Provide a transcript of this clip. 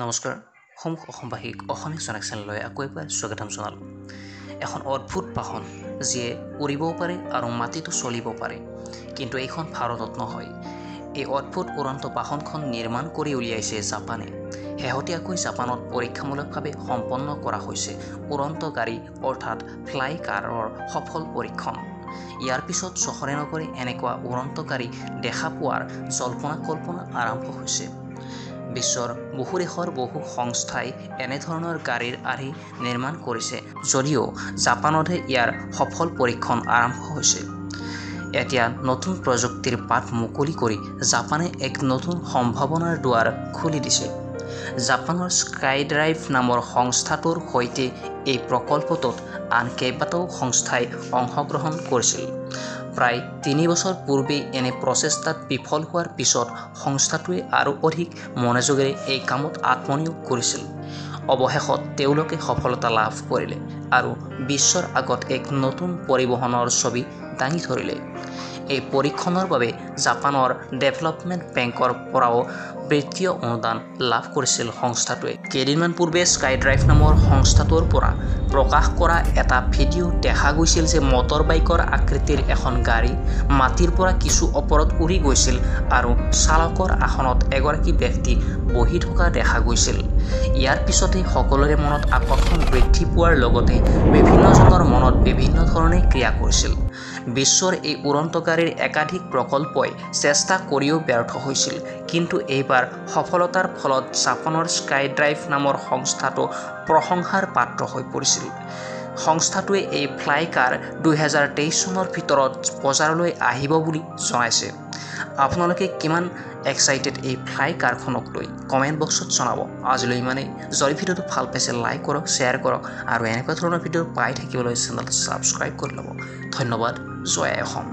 নমস্কাৰ সমূহ অসমবাসীক অসমীয়া জনাক চেনেললৈ আকৌ এবাৰ স্বাগতম জনালোঁ। এখন অদ্ভুত বাহন যিয়ে উৰিবও পাৰে আৰু মাটিতো চলিব পাৰে, কিন্তু এইখন ভাৰতত নহয়। এই অদ্ভুত উৰন্ত বাহনখন নিৰ্মাণ কৰি উলিয়াইছে জাপানে। শেহতীয়াকৈ জাপানত পৰীক্ষামূলকভাৱে সম্পন্ন কৰা হৈছে উৰন্ত গাড়ী অৰ্থাৎ ফ্লাই কাৰৰ সফল পৰীক্ষণ। ইয়াৰ পিছত চহৰে নগৰে এনেকুৱা উৰন্ত গাড়ী দেখা পোৱাৰ জল্পনা কল্পনা আৰম্ভ হৈছে। বিশ্বৰ বহু দেশৰ বহু সংস্থাই এনেধৰণৰ গাড়ীৰ আৰ্হি নিৰ্মাণ কৰিছে যদিও জাপানতহে ইয়াৰ সফল পৰীক্ষণ আৰম্ভ হৈছে। এতিয়া নতুন প্ৰযুক্তিৰ বাট মুকলি কৰি জাপানে এক নতুন সম্ভাৱনাৰ দুৱাৰ খুলি দিছে। জাপানৰ স্কাইড্ৰাইভ নামৰ সংস্থাটোৰ সৈতে এই প্ৰকল্পটোত আন কেইবাটাও সংস্থাই অংশগ্ৰহণ কৰিছিল। প্ৰায় 3 বছৰ পূৰ্বেই এনে প্ৰচেষ্টাত বিফল হোৱাৰ পিছত সংস্থাটোৱে আৰু অধিক মনোযোগেৰে এই কামত আত্মনিয়োগ কৰিছিল। অৱশেষত তেওঁলোকে সফলতা লাভ কৰিলে আৰু বিশ্বৰ আগত এক নতুন পৰিবহণৰ ছবি দাঙি ধৰিলে। এই পৰীক্ষণৰ বাবে জাপানৰ ডেভেলপমেণ্ট বেংকৰ পৰাও বিত্তীয় অনুদান লাভ কৰিছিল সংস্থাটোৱে। কেইদিনমান পূৰ্বে স্কাইড্ৰাইভ নামৰ সংস্থাটোৰ পৰা প্ৰকাশ কৰা এটা ভিডিঅ' দেখা গৈছিল যে মটৰ বাইকৰ আকৃতিৰ এখন গাড়ী মাটিৰ পৰা কিছু ওপৰত উৰি গৈছিল আৰু চালকৰ আসনত এগৰাকী ব্যক্তি বহি থকা দেখা গৈছিল। ইয়াৰ পিছতেই সকলোৰে মনত আকৰ্ষণ বৃদ্ধি পোৱাৰ লগতে বিভিন্নজনৰ মনত বিভিন্ন ধৰণে ক্ৰিয়া কৰিছিল। বিশ্বৰ এই উৰন্ত গাড়ীৰ একাধিক প্ৰকল্পই চেষ্টা কৰিও ব্যৰ্থ হৈছিল, কিন্তু এইবাৰ সফলতাৰ ফলত জাপানৰ স্কাইড্ৰাইভ নামৰ সংস্থাটো প্ৰশংসাৰ পাত্ৰ হৈ পৰিছিল। সংস্থাটোৱে এই ফ্লাই কাৰ 2023 চনৰ ভিতৰত বজাৰলৈ আহিব বুলি জনাইছে। আপোনালোকে কিমান এক্সাইটেড এই ফ্লাই কাৰখনক লৈ কমেণ্ট বক্সত জনাব। আজিলৈ ইমানেই। যদি ভিডিঅ'টো ভাল পাইছে লাইক কৰক, শ্বেয়াৰ কৰক আৰু এনেকুৱা ধৰণৰ ভিডিঅ' পাই থাকিবলৈ চেনেলটো ছাবস্ক্ৰাইব কৰি ল'ব। ধন্যবাদ। জয় অসম।